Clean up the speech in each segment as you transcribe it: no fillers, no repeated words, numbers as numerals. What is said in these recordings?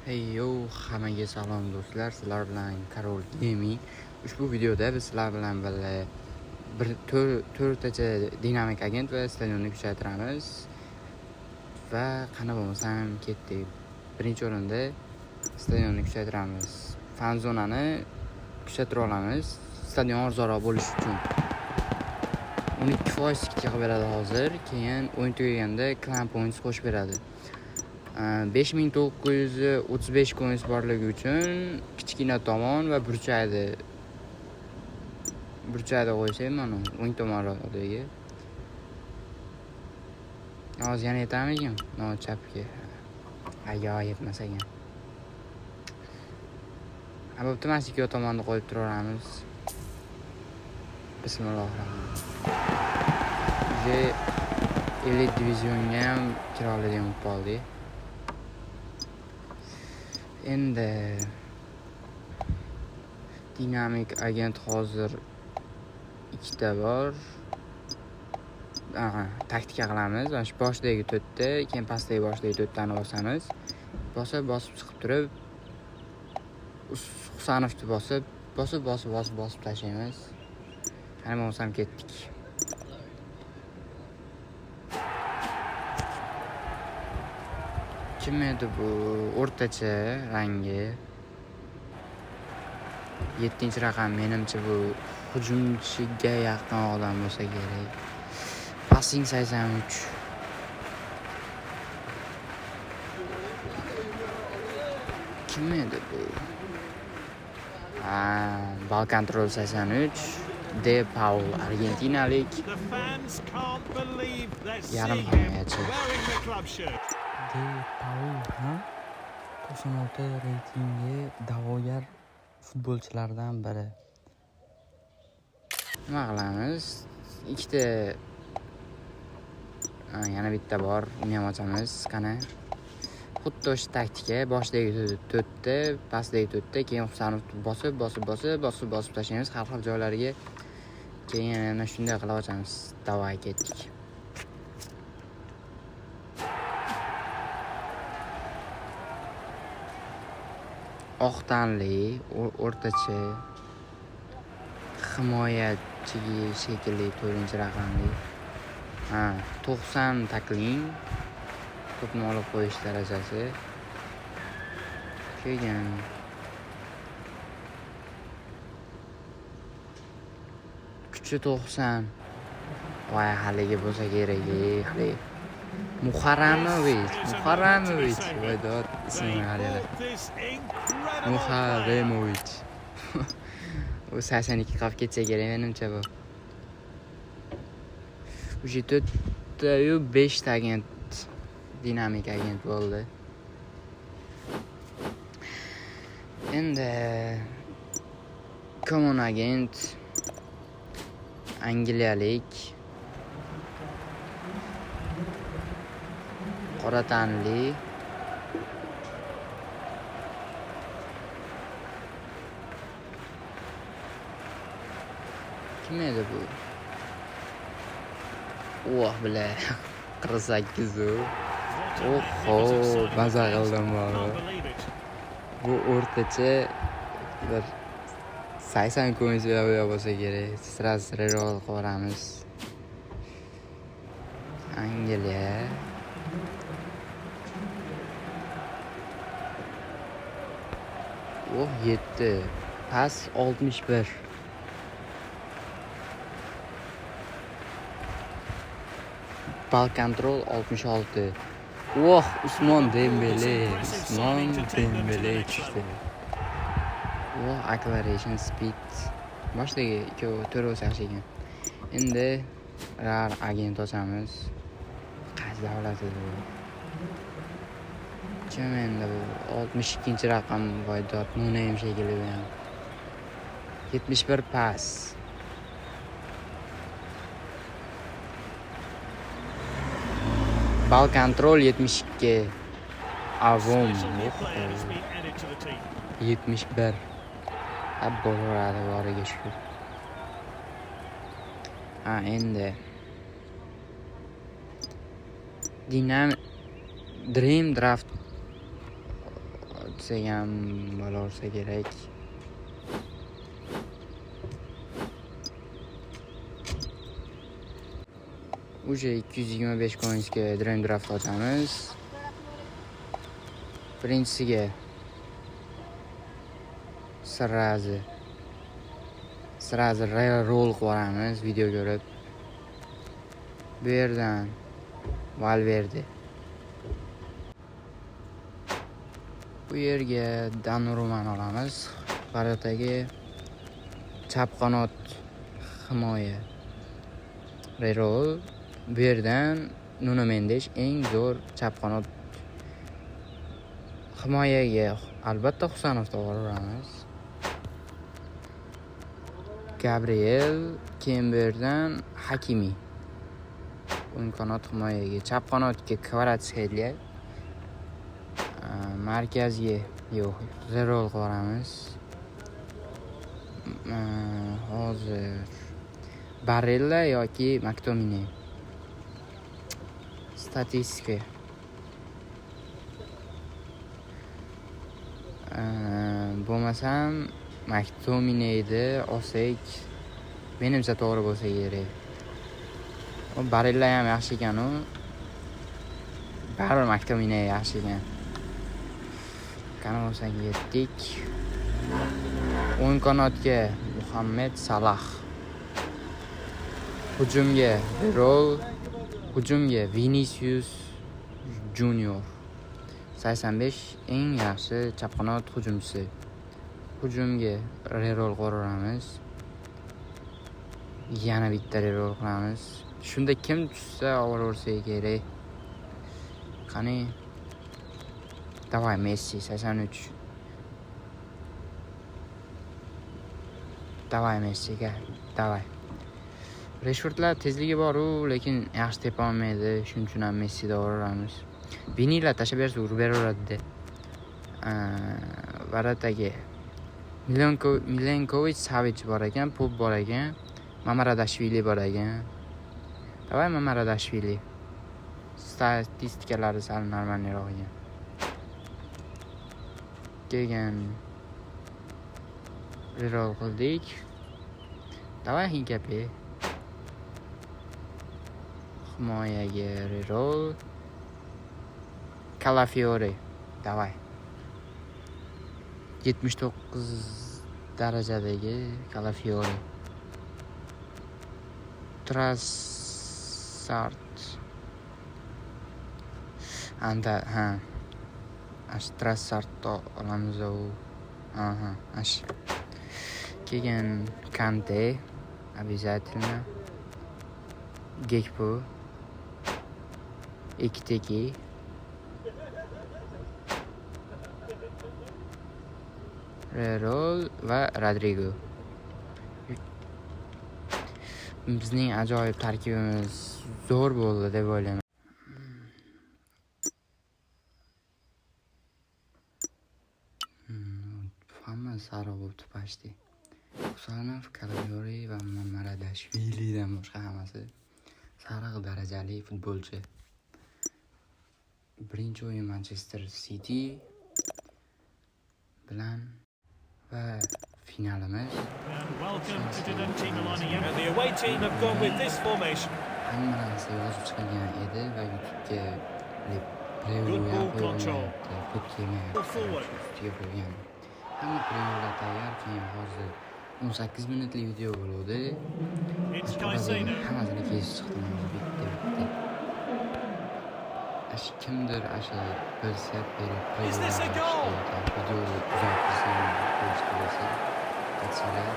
Hey yo, hammaga salom do'stlar, sizlar bilan Karol Gaming. Ushbu videoda biz sizlar bilan birga bir to'rttacha dinamik agent va stadionni kuchaytiramiz. Va qani bo'lmasam ketdik. Birinchi o'rinda stadionni kuchaytiramiz. Fan zonani kuchaytira olamiz. Stadion arzonroq bo'lishi uchun. 12% skidka qilib beradi hozir. Keyin o'yin tugaganda clan points qo'shib beradi. 5935 coins borligi uchun kichkina tomon va burchakda qo'ysak, mana o'ng tomonroqdagi. Hozir yana yetamikin? No, chapga. Ayo, yetmas ekan. Ha, bo'pti, mana shu ikki tomonni qo'yib turaveramiz. Bismillahirrohmanirrohim. Уже elit divizionga ham kira oladigan bo'lib qoldik. Endi dinamik agent hozir ikkita bor. Aha, taktika qilamiz. Mana shu boshidagi to'rtta, keyin pastdagi boshidagi to'rttani bosamiz. Bosib, bosib chiqib turib Husanovni bosib, bosib, bosib, bosib, bosib tashlaymiz. Qani bo'lmasam ketdik. Kim edi bu? O'rtacha rangi. 7-raqam menimcha bu hujumchiga yaqin odam bo'lsa kerak. Passing 83. Kim edi bu? Ha, ball control 83. De Paul, argentinalik. Yarim himoyachi. De Paul, ha? 96 reytingi da'vogar futbolchilardan biri. Nima qilamiz? Ikkita, ha, yana bitta bor, uni ham ochamiz. Qani? Xuddi o'sha taktika, boshidagi to'rtta, pastdagi to'rtta, keyin Husanovni bosib, bosib, bosib, bosib, bosib tashlaymiz har xil joylariga. Keyin yana shunday qilib ochamiz. Davay, ketdik. Oq tanli, o'rtacha himoyachi shekilli 4-raqamli. Ha, 90 takling. To'pni olib qo'yish darajasi. Keyin kuchi 90. Voy, haligi bo'lsa kerak, haligi. Muharramovich, Muharramovich, voy dod, ismini qaranglar. Muharramovich. U 82 qolib ketsa kerak menimcha bu. Уже to'rtta-yu beshta agent, dinamik agent bo'ldi. Endi common agent angliyalik, qora tanli, kim edi bu? Voh, bila, 48 u. Oho, maza qildim bor. Bu o'rtacha bir 80 coins bo'lsa kerak. Sraz reroll qilib yuboramiz. Angliya. Oh, 7. Pas 61. Ball control 66. Oh, Usmon Dembele, Usmon Dembele tushdi. Oh, acceleration speed. Boshidagi ikkovi to'rtovsi yaxshi ekan. Endi rar agent ochamiz. Qaysi davlat edi bu? Kim endi bu? 62-raqam, voy dod, no name shekilli bu ham. 71 pas. Ball control 72. Avom. 71. Ha, bo'laveradi, boriga shukur. Ha, endi Dinam Dream Draft Desak ham bo'laversa kerak. Уже 225 coinsga Dream Draft ochamiz. Birinchisiga сразу rol qilib yuboramiz video ko'rib. Bu yerdan Valverde. Bu yerga Donnarumani olamiz. Ворота ga chap qanot himoya. Reroll. Bu yerdan Nuno Mendes eng zo'r chap qanot himoyaga, albatta, Husanovni olaveramiz. Gabriel, keyin bu yerdan Hakimi. O'ng qanot himoyaga, chap qanotga Kvaratskhelia. Markazga yo'q, reroll qilib yuboramiz. Hozir Barella yoki McTominay. Statistika. Bo'lmasam McTominayni olsak, menimcha to'g'ri bo'lsa kerak. U Barella ham yaxshi ekan u. Baribir McTominay yaxshi ekan. Qani bo'lsak yetdik. O'ng qanotga Muhammad Salah. Hujumga Rol, hujumga Vinicius Junior. 85 eng yaxshi chap qanot hujumchisi. Hujumga reroll qo'yamiz. Yana bitta reroll qilamiz. Shunda kim tushsa olaversa kerak. Qani? Давай Messi 83. Давай Messiga. Давай. Rashfordlar tezligi bor-u, lekin yaxshi tepa olmaydi. Shuning uchun ham Messida olaveramiz. Vinilar tashlab bersa urib beraveradi. Ворота ga Milenkovic Savic bor ekan, Pop bor ekan, Mamaradashvili bor ekan. Давай Mamaradashvili. Statistikalari sal нормальный roq ekan. Keyin reroll qildik. Давай Hinkape. Himoyaga reroll. Calafiori. Давай. 79 darajadagi Calafiori. Trossard. Anda, ha. Ash Trossardni olamiz u. Aha, ash. Keyin Kante обязательно. Gekpo. Ekiteke. Reroll va Rodrigo. Bizning ajoyib tarkibimiz zo'r bo'ldi deb o'ylayman. Hamma sariq bo'libdi почти. Husanov, Calafiori va Mamaradashvilidan boshqa hammasi sariq darajali futbolchi. Birinchi o'yin Manchester City bilan va finalimiz. And welcome to Team And the away team have gone with this formation. Hamma narsa yozib chiqilgan edi va YouTube'ga Good preview ball ham control. qo'yilmayapti, kod kelmayapti, Forward. ustiga qo'ygan. Hamma previewlar tayyor, keyin hozir 18 minutlik video bo'ldi. It's Shu Caicedo. hammasini kesib chiqdim bitta bitta. Ash kimdir asha bilsa berib Is this a goal? Videoni uzoq qilsam, ko'rishga bo'lsa, aytsalar,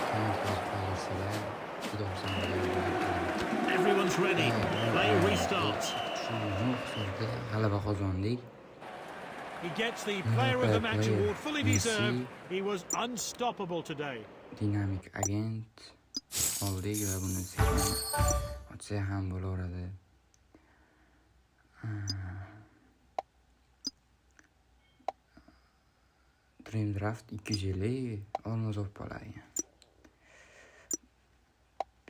comment yozib qoldirsalar, juda xursand bo'lardim. Everyone's ready. Play restarts. Shu yo'q hisobda g'alaba qozondik. He gets the player of the match Player. Award, fully Messi. Deserved. He was unstoppable today. Dinamik agent oldik va buni sekin ochsa ham bo'laveradi. Dream Draft 250 olmos olib qoladigan.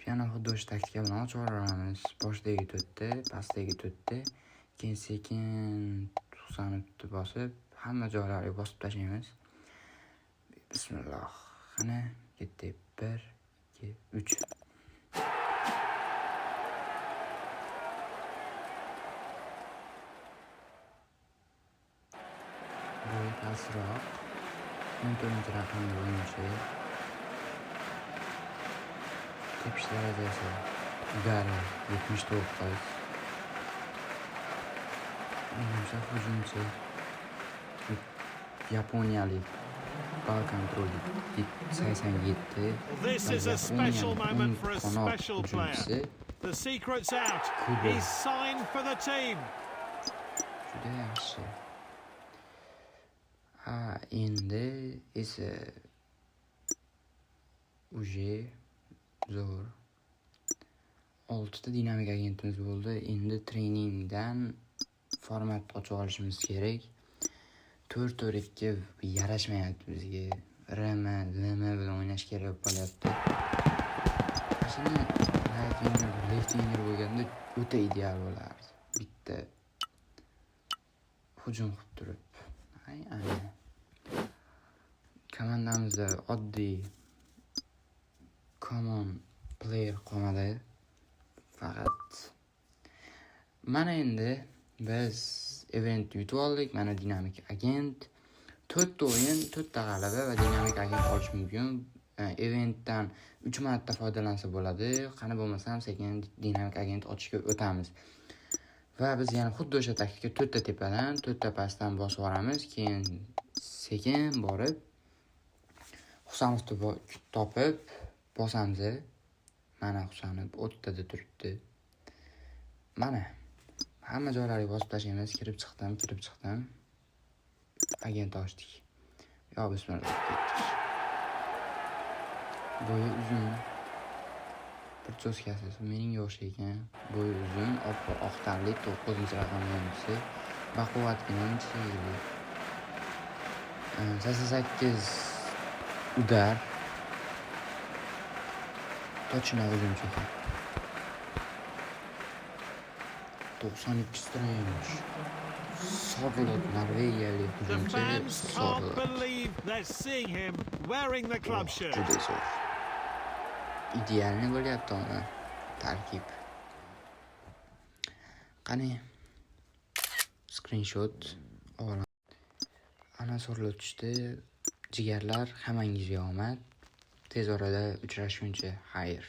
Yana xuddi o'sha taktika bilan ochib yuboramiz. Boshidagi to'rtta, pastdagi to'rtta, keyin sekin 94 bosib Hamma joylariga bosib tashlaymiz. Bismillah. Qani, ketdik. 1, 2, 3. Bo'yi pastroq. 14-raqamli o'yinchi. Tepish darajasi удар i 79. Menimcha, hujumchi. Yaponiyalik, ball control 87. This is a special moment for a special player. Hujumchisi. The secret's out. Kubo. He's signed for the team. Juda yaxshi. Ha, endi esa уже zo'r. Oltita dinamik agentimiz bo'ldi. Endi treningdan format ochib olishimiz kerak. 4-4-2 yarashmayapti bizga. RM, LM bilan o'ynash kerak bo'lib qolyapti. Shuni right winger, left winger bo'lganda o'ta ideal bo'lardi. Bitta hujum qilib turib. Ay, ana. Komandamizda oddiy common player qolmadi. Faqat mana endi biz event yutib oldik. Mana dinamik agent. To'rtta o'yin, to'rtta g'alaba va dinamik agent olish mumkin. Eventdan 3 marta foydalansa bo'ladi. Qani bo'lmasam sekin dinamik agent ochishga o'tamiz. Va biz yana xuddi o'sha taktika: to'rtta tepadan, to'rtta pastdan bosib yuboramiz. Keyin sekin borib Husanovni topib bosamiz. Mana Husanov o'rtada turibdi. Mana hamma joylariga bosib tashlaymiz. Kirib chiqdim, kirib chiqdim. Agent ochdik. Yo bismillah, ketdik. Bo'yi uzun. Причёска si meningga o'xshaygan. Bo'yi uzun, oppoq, oq tanli, 9-raqamli o'yinchisi. Baquvvatgina o'yinchi. 88 удар. Точно hujumchi ekan. 92 strength. Sorlot, norvegiyalik The hujumchi fans can't Sorlot. believe they're seeing him wearing the club Oh, shirt. juda zo'r. Идеальный bo'lyapti uni tarkib. Qani, skrinshot olaman. Ana Sorlot tushdi. Jigarlar, hammangizga omad. Tez orada uchrashguncha xayr.